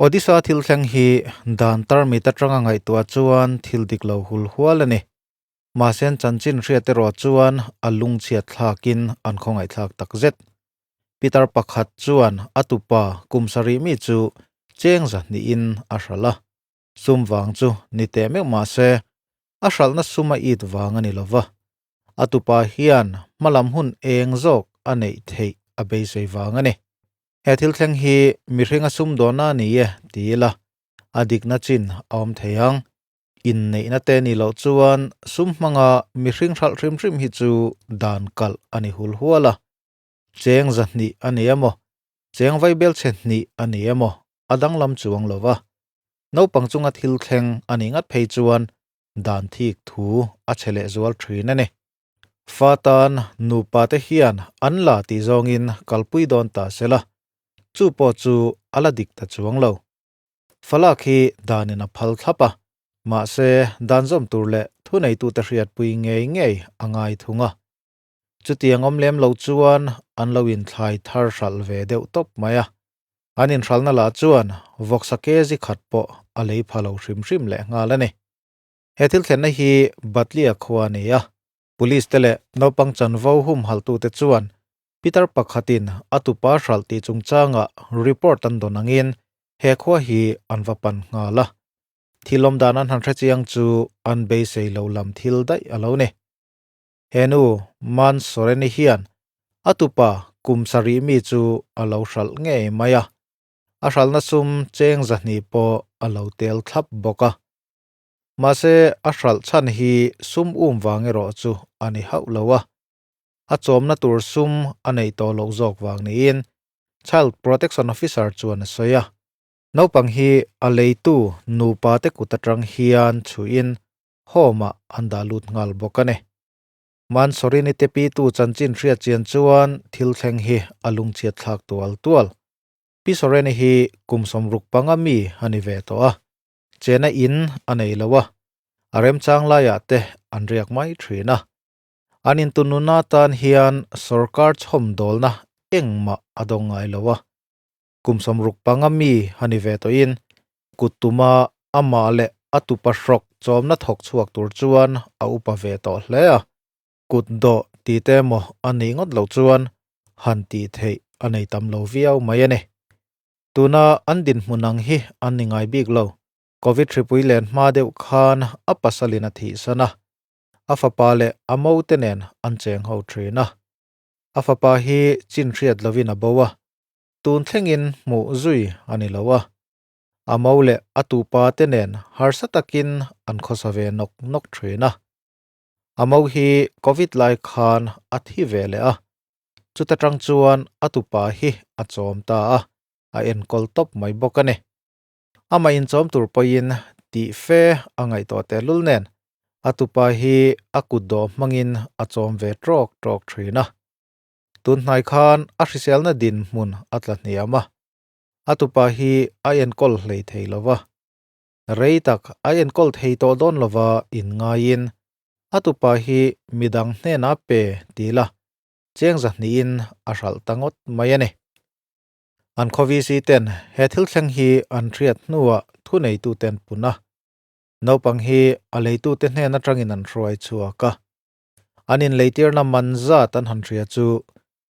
Odisha thil thleng hi dan tarmit atanga ngaihtuah chuan thil dik lo hul hual a ni. Mahse an chanchin hriat erawh chuan a lungchhiat thlakin an khawngaihthlak takzet. Pitar pakhat chuan a tupa kum sarih mi chu cheng zahnihin a hralh a. Sum vang chu ni teh meuh mahse a hralhna sum a it vang a ni lova. A tupa hian hmalam hun eng zawk a neih theih a beisei vang a ni. He thil thleng hi mihringa sumdawnna a ni e ti ila a dikna chin a awm thei ang. Inneihna te ni loh chuan sum hmanga mihring hralh hrim hrim hi chu dan kalh a ni hul hual a. Cheng zahnih a ni emaw, cheng vaibelchhe hnih a ni emaw a danglam chuang lo va. Naupang chunga thil thleng a nih ngat phei chuan dan thik thu a che lehzual thin a ni. Fa tan nupa te hian an la tih zawngin kalpui dawn ta se la, chu pawh chu a la dik ta chuang lo. Falak hi danin a phal thlap a, mahse dan zawm tur leh thuneitute hriatpui ngei ngei a ngai thung a. Chutiang awm lem lo chuan an lo inthlai thar hralh ve deuh tawp mai a. An inhralhna lah chuan vawksa kezi khat pawh a lei pha lo hrim hrim lehnghal a ni. He thil thlenna hi Batlia khua a ni a, Police te leh naupang chanvo humhalhtute chuan Pitar pakhatin a tupa hralh tih chungchangah report an dawn angin he khua hi an va pan nghal a. Thil awm dan an han hrechiang chu an beisei lo lam thil daih a lo ni. He nu Man Soreni hian a tupa kum sarih mi chu a lo hralh ngei mai a, a hralhna sum cheng zahnih pawh a lo tel thlap bawk a. Mahse a hralh chhan hi sum um vang erawh chu a ni hauh lo a, a chawmna tur sum a neih tawh loh zawk vang niin Child Protection Officer chuan a sawi a. Naupang hi a leitu nupa te kut atang hian chhuihin home-ah an dah lut nghal bawk a ni. Mansorini te pitu chanchin hriat chian chuan thil thleng hi a lungchhiat thlak tual tual. Pi Soreni hi kum 65 mi a ni ve tawh a, chena in a nei lo a, a remchang laiah te an riak mai thin a. An intununa tan hian sorkar chhawmdawlna engmah a dawng ngai lo a. Kum 65 mi a ni ve tawhin kut tuma amah leh a tupa hrawk chawmna thawk chhuak tur chuan a upa ve tawh hle a. Kut dawh ti te emaw a nih ngawt loh chuan han tih theih a nei tam lo viau mai a ni. Tuna an dinhmun ang hi an ni ngai bik lo. Covid hripui len hma deuh khan a pasalin a thihsan a, a fapa leh a mote nen an cheng ho thin a. A fapa hi chin hriat lovin a bo a, tun thlengin hmuh zui a ni lo a. A mo leh a tupa te nen harsa takin an khawsa ve nawk nawk thin a. A mo hi Covid lai khan a thi ve leh a, chuta tang chuan a tupa hi a chawm ta a, a enkawl tawp mai bawk a ni. Amah inchawm tur pawhin tih fe a ngaihtuah tehlul nen a tupa hi a kut dawh hmangin a chawm ve tawk tawk thin a. Tun hnai khan a hriselna dinhmun a tla hniam a, a tupa hi a enkawl hlei thei lo va. Rei tak a enkawl thei tawh dawn lova inngaiin a tupa hi midang hnenah pe ti la cheng zahnihin a hralh ta ngawt mai a ni. An khaw VC ten he thil thleng hi an hriat hnuah thuneituten pun a, naupang hi a leitute hnen atangin an hruai chhuak a. An inleitirna man zat an han hria chu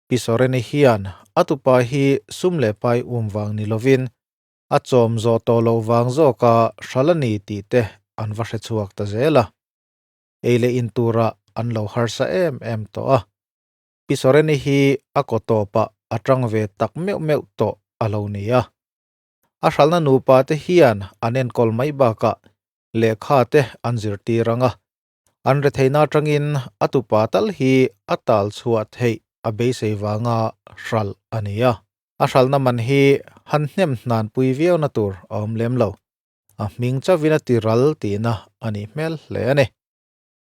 Pi Soreni hian a tupa hi sum leh pai um vang ni lovin a chawm zawh tawh loh vang zawka hral a ni tih te an va hre chhuak ta zel a. Ei leh in turah an lo harsa em em tawh a. Pi Soreni hi a kaw tawpah a tang ve tak meuh meuh tawh a lo ni a. A hralhna nupa te hian an enkawl mai bakah lehkha te an zirtir ang a. An retheihna atangin a tupa tal hi a tal chhuah theih a beisei vanga hralh a ni a. A hralhna man hi han hnem hnan pui viauna tur a awm lem lo. A hming chauhin a ti ral tihna a nih hmel hle a ni.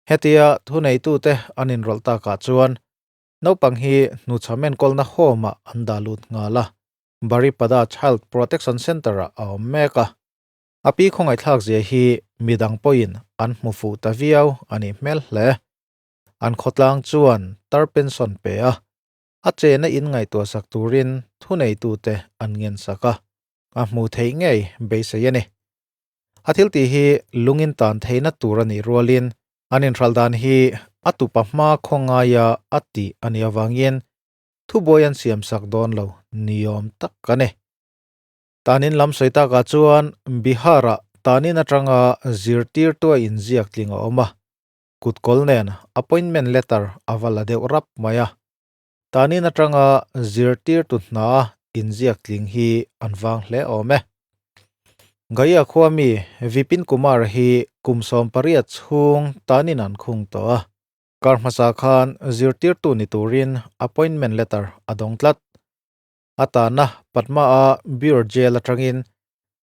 Hetia thuneitute an inrawlh takah chuan naupang hi hnuchham enkawlna home-ah an dah lut nghal a, Baripada Child Protection Centre-ah a awm mek a. A pi khawngaihthlak zia hi midang pawhin an hmu fuh ta viau a nih hmel hle. An khawtlang chuan tar pension pe a, a chena in ngaihtuahsak turin thuneitute an ngensak a. A hmuh theih ngei beisei a ni. A thil tih hi lungin tan theihna tur a nih rualin an inhralh dan hi a tupa hma khaw ngaia a tih a nih avangin thubuai an siamsak dawn lo niawm tak a ni. Tanin lam sawi takah chuan Bihar-ah tanin atanga zirtirtua inziak tling a awm a, kutkawl nen appointment letter a va la deuh rap mai a. Tanin atanga zirtirtu hna inziak tling hi an vang hle awm e. Gaya khua mi Vipin Kumar hi kum 18 chhung tanin an khung tawh a. Kar hmasa khan zirtirtu ni turin appointment letter a dawng tlat. A tahna Patma-a Bureau Jail atangin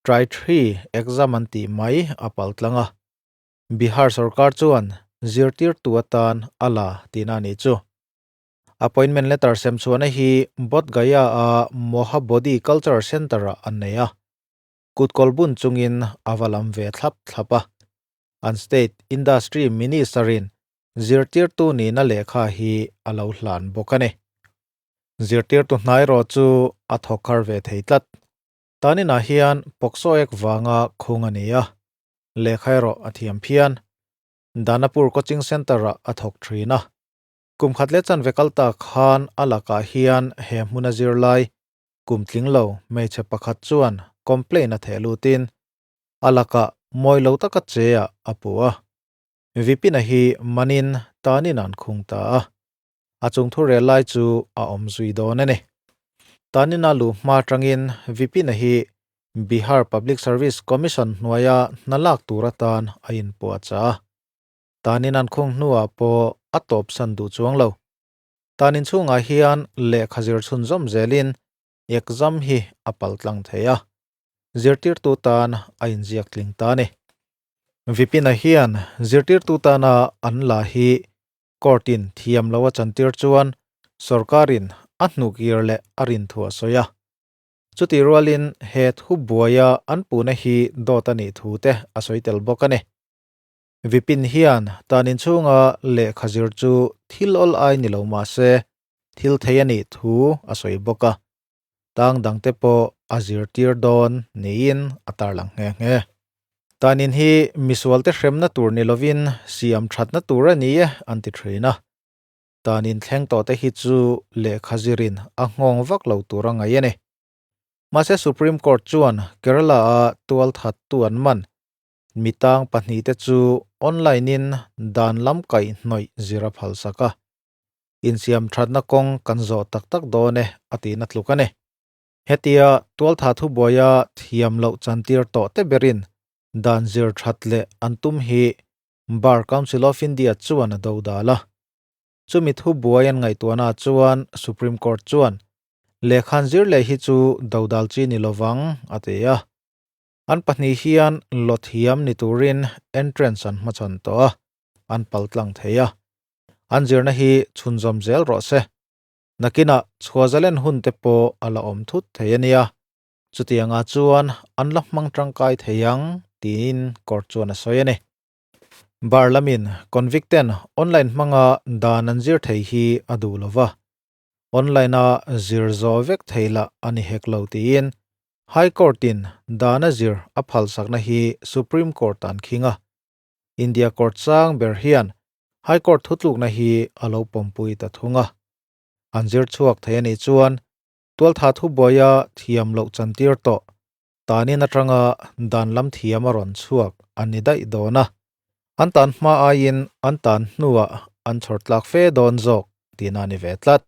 Try Three exam an tih mai a pal tlang a. Bihar sorkar chuan zirtirtu atan a la tihna a nih chu. Appointment letter sem chhuahna hi Bodh Gaya-a Mohabodhi Cultural Centre-ah an nei a. Kutkawl bun chungin a va lam ve thlap thlap a. An state Industry Minister-in zirtirtu nihna lehkha hi a lo hlan bawk a ni. Zirtirtu hnai erawh chu a thawk har ve thei tlat. Taninah hian Pokso Act vanga khung a ni a, lehkha erawh a thiam phian. Danapur Coaching Centre-ah a thawk thin a. Kum khat leh chanve kal ta khan a lakah hian he hmuna zirlai kum tling lo hmeichhe pakhat chuan complaint a theh lutin a lakah mawi lo taka che ah a puh a. Vipina hi manin tanin an khung ta a, a chung thu rel lai chu a awm zui dawn a ni. Tanin a luh hma atangin Vipina hi Bihar Public Service Commission hnuaia hna lak tur atan a inpuahchah a. Tanin an khung hnuah pawh a tawpsan duh chuang lo. Tanin chhungah hian lehkha zir chhunzawm zelin exam hi a pal tlang thei a, zirtirtu tan a inziak tling ta a ni. Vipina hian zirtirtu tana an la hi court-in thiam lo a chantir chuan sorkarin a hnukir leh a rinthu a sawi a. Chutih rualin he thu buaia an puhna hi dawt a nih thu te a sawi tel bawk a ni. Vipin hian tan inchhunga lehkha zir chu thil awl ai ni lo mah se, thil thei a nih thu a sawi bawk a, tang dangte pawh a zirtir dawn niin a tarlang nghe nghe. Tan in hi misualte hremna tur ni lovin siam thatna tur a ni e an ti thin a, tan in thleng tawhte hi chu lehkha zirin a nghawng vak lo tur a ngaih a ni. Mahse Supreme Court chuan Kerala-a tualthattu an man Mitang pahnihte chu online-in dan lam kaihhnawih zir a phalsak a, insiam thatna kawng kan zawh tak tak dawn e a tihna tluk a ni. Hetia tualtha thubuaia thiam loh chantir tawh te berin dan zir that leh an tum hi Bar Council of India chuan a do dal a. Chumi thubuai an ngaihtuahna chuan Supreme Court chuan lehkhan zir leh hi chu dodal chi ni lovang a ti a. An pahnih hian lawthiam ni turin entrance an hmachhawn tawh a, an paltlang thei a. An zirna hi chhunzawm zel rawh se. Nakinah chhuahzalen hun te pawh a la awm thut thei a nia. Chutiangah chuan an la hmang tangkai thei ang tiin court chuan a sawi a ni. Bar lamin convict ten online hmanga dan an zir thei hi a duh lo va. Online-a zir zawh vek thei lah a ni hek lo tiin High Court-in dan a zir a phalsakna hi Supreme Court an khing a. India Court sang ber hian High Court thutlukna hi a lo pawmpui ta thung a. An zir chhuak thei a nih chuan tualtha thubuaia thiam loh chantir tawh tanin atanga dan lam thiam a rawn chhuak an ni daih dawn a. An tan hma aiin an tan hnuah an chhawr tlak fe dawn zawk tihna a ni ve tlat.